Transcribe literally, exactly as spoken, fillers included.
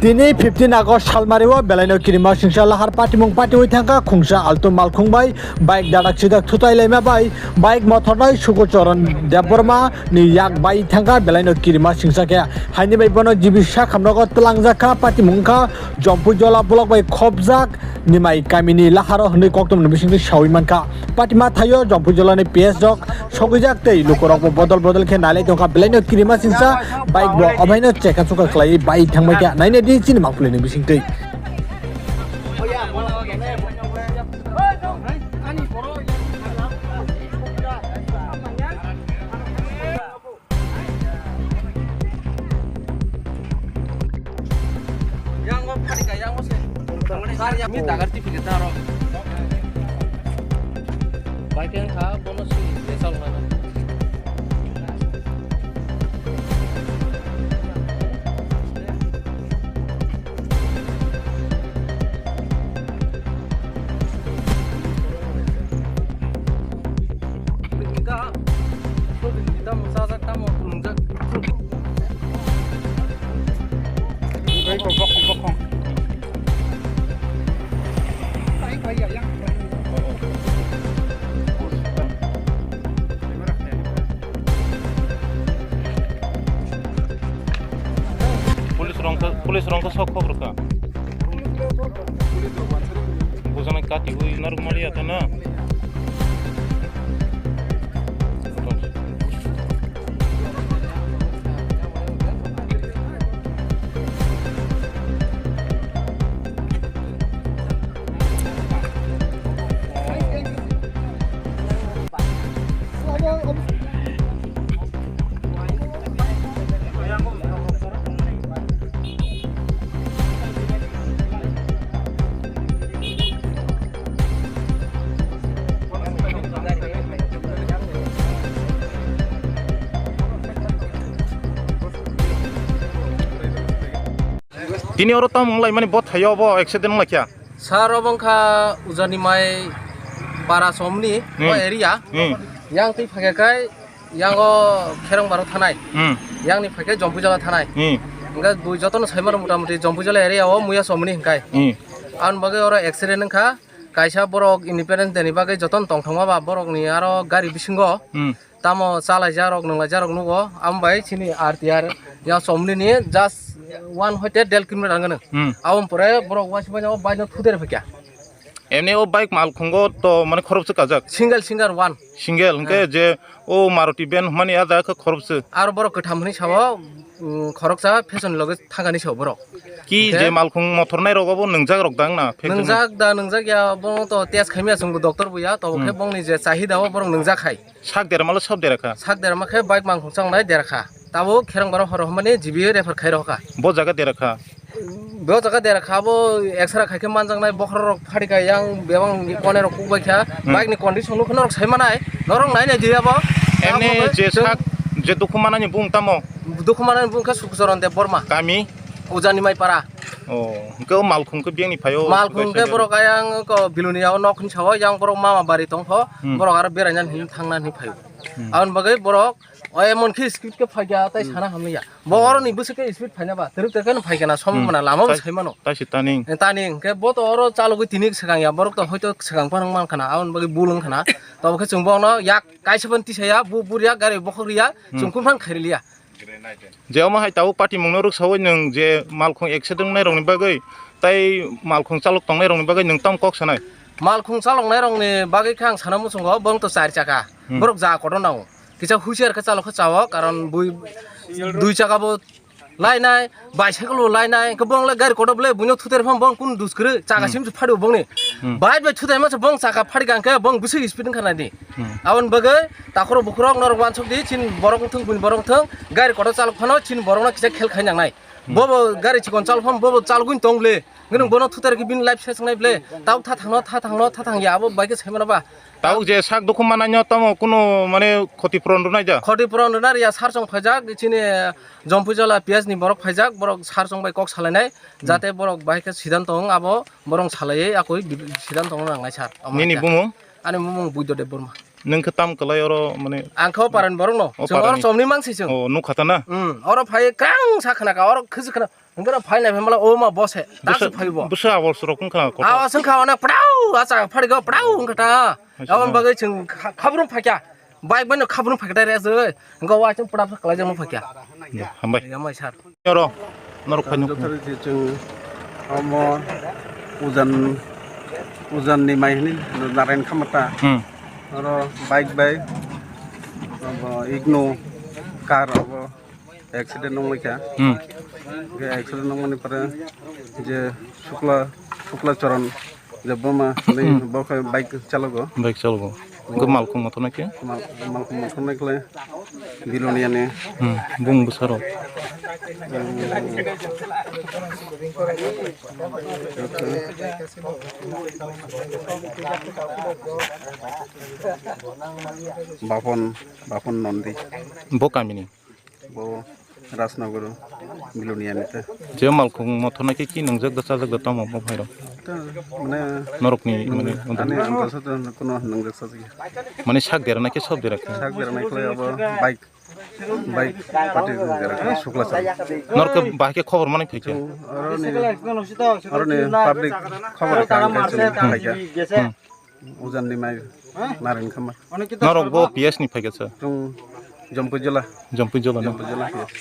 Tini fifteen August salmario belaino kirima singsa lahar patimung patiwi thangkha khungsa alto malkhung bai bike dadak sidak thutai laima bai bike mothornai Sukucharan Debbarma ni yak bai thangkha belaino kirima singsa khe haini bai bono G B sakhamrogo twlangjakha patimung wngkha Jompuijola block bai khopjak Nimai kamini laharo hwnwi koktwmani bisingtwi sawi mankha. Patima thaio Jompuijolani P S rok sogwijak tei lukurokbo bodol bodol khe nailai tongkha. Belaino kirima singsa bike bo obaino cheka chuka khlaiwi bai thangbai kha. Naina di chini mangpilini bisingtwi. Yang o phani ka yang o se. Sar yang mi dagar ti phikir taro. Bai keng kha bono si desal mana. Police rong khe, police rong khe sok khok rwkha. Bujana kati ui narwk mali ya ta na. Tini oro tamo wnglaimani bo thaio bo accident wnglaikha. Sir, obo wngkha Ujani Mai para somni Hmm. o area. Hmm. Yang twi phakhe kai Yang o Kherong Baro thanai. Hmm. Yang ni phaikhe Jompuijala thanai. Hmm. Hingke bui jotono saimano mota moti Jompuijala area o muya somni hingkai. Hmm. Aboni bagwi oro accident wngkha. Kaisa borok Independence Day ni bagwi jotono tongthokma ba borok ni aro gari bisingo Hmm. tamo chalaijak rok nunglaijak rok nugo. Amo bai chini R T R ya somni ni just one hoite del kilometer wngkha nw. Hmm. Aboni pore borok waisa bai no bike no thudere phaikha. Emni o bike malkhungo to mane khoroksa kajak? Single, single one. Single, hingke Ah. je o Maruti van hwnmani a jaga khe khoroksa. Aro borok kwtham hwnwi sao, mm, khoroksa fashion loge thangani sao borok. Ki Hingke je malkhung mothor nai rogo bo nwngjak rok dang na? Nwngjak da, nwngjak ya, bo to test khaimya chwngbo doctor bo ya, to Hmm. khe bongni je chahida o borok nwngjak khai. Sak derma le sob dera kha? Sak derma khe bike malkhung changnai dera kha. Tabuk Kherong Baro horo hwnmani G B refer khai rokha. Bo jaga dera kha? Bo jaga dera kha, bo X-ray khai khe manjaknai, bokhorok rok phari kha, yang bebak kone rok kuk bai kha. Hmm. Bike ni condition nukhe norok sai manai, norok nai nai diya bo. Emni Abo je chwng sak, je dukhu manani bung tamo? Dukhu manani bung khe Sukucharan Debbarma. Kami? Ujani Mai para. Oh, hingke o malkhung khe biyang ni phaio? Malkhung khe borok ayang ko Bilonia o nok ni sao, yang borok mama bari tongkho, Hmm. borok aro beraina hin thangna hin phaio. Hmm. Aboni bagwi borok o emon khe speed khe phaikha, tai Hmm. sana hamya. Bo oro ni bwswk khe speed phaina ba, twrwk twrwk khe no phaikha na, somo Hmm. mana lama bo Tai-, sai mano. Tai se tani. Eh, tani hwnkhe bo to oro chalogwi tini swkang ya, borok to hoito swkang phano man khana, aboni bagwi bul wng khana. Tobo khe chwng bono yak kaisa phano tisaya, bu bur ya, gari bokhok riya, Hmm. chwng kun phano khairi liya. Je omo hai tabuk patimung no rwksaui nwng je malkhung accident wngnai rokni bagwi tai malkhung chalok tongnai rokni bagwi nwng tamo kok sanai? Malkhung chaloknai rokni bagwi khe ang sana muchungo, bong to char chaka, Hmm. borok ja kotor nango. Kisa husiar khe chalok khe chao, karon bui dui chaka bo lainai, bicycle bo lainai, hwnkhe bong le gari kotor le buino thuter phano bong kun dus kwrwi, chaka Hmm. sim phadu bongni. Hmm. Bike bai thutai masa bong chaka phadi kangkhe bong bwswk speed wngkha nai di. Hmm. Aboni bagwi takhoro bukhurok norok wansuk di, chin borok wngthung, buini borok wngthung, gari kotor chalok phano chin borokno kisa khel khai nangnai. Hmm. Bobo gari chikon chalok phano bobo chalogwini tong le. Hwnkhe nwng bono thutar khe bini life se swngnai ble. Tabuk tha thangno, tha thangno, tha thangya abo bai khe sai mano ba. Tabuk je sak dukhu mananyo tamo kunu mane khoti puron rwnai da? Khoti puron rwna riya, sar chong phaijak, chini Jompuijala P S ni borok phaijak, borok sar chong bai kok salainai, Hmm. jate borok bai khe sidanto wng abo, borok salaiwi akoi bid-, sidanto wng nangnai sar. Omo Nini hai khe. Bumung? Ani bumung Buddha Debbarma. Nwng khe tam kwlai oro, mane? Ang khe o paran borok no. O chwng oro paran ni. Chomni mang si chwng. O, nuk khata na? Hmm, oro phai krang sa khna ka, oro khwjwk khna. Hwnkhe oro phai nai phai mala o ma bo se. Tak se phai bo. Bwsa abol surok wngkha kotor. Awas wngkha onek pdau, acha phari go pdau wngkha ta. Acha. Aboni bagwi chwng kha-, khabrum phai kha. Bike bai no khabrum phai kha direct se. Hwnkhe o achung pdap khlai jang phai kha. Hambai. Hambai sir. Oro, norok phai nuk. Jothor je chwng omo ujan, ujan ni mai hini Narayan Khamata. Hmm. Oro bike bai, obo Igno car obo accident wng lai kha. Hmm. Hwnkhe accident wng mani pore je Shukla, Shukla Charan je boma ni Hmm. bo khe bike chalogo. Bike chalogo. Hwnkhe malkhung mothor nai khe? Mal-, malkhung mothor nai khe Bilonia ni. Hmm, bung bwsarok. Bapon, Bapon Nondi. Bo kamini? Bo Rajnagar, Bilonia ni te. Je malkhung mothor nai khe ki nwngjak da chajak da tamo bo phairok? Ta, mane, norokni, mane, ani andasa ta kono nwngjak chajak ya. Mane sak dera nai khe sob dera khe? Sak dera nai khe abo bike, bike party dera khe Shukla Charan. Norok khe bahai khe khobor manwi phaikha? Aroni, aroni public khobor kha, kha, kha. Hmm. Ujan ni mai narin khama. Norok bo P S ni phaikha sa? Chwng Jampui jila. Jampui jila na? Jampui jila, yes.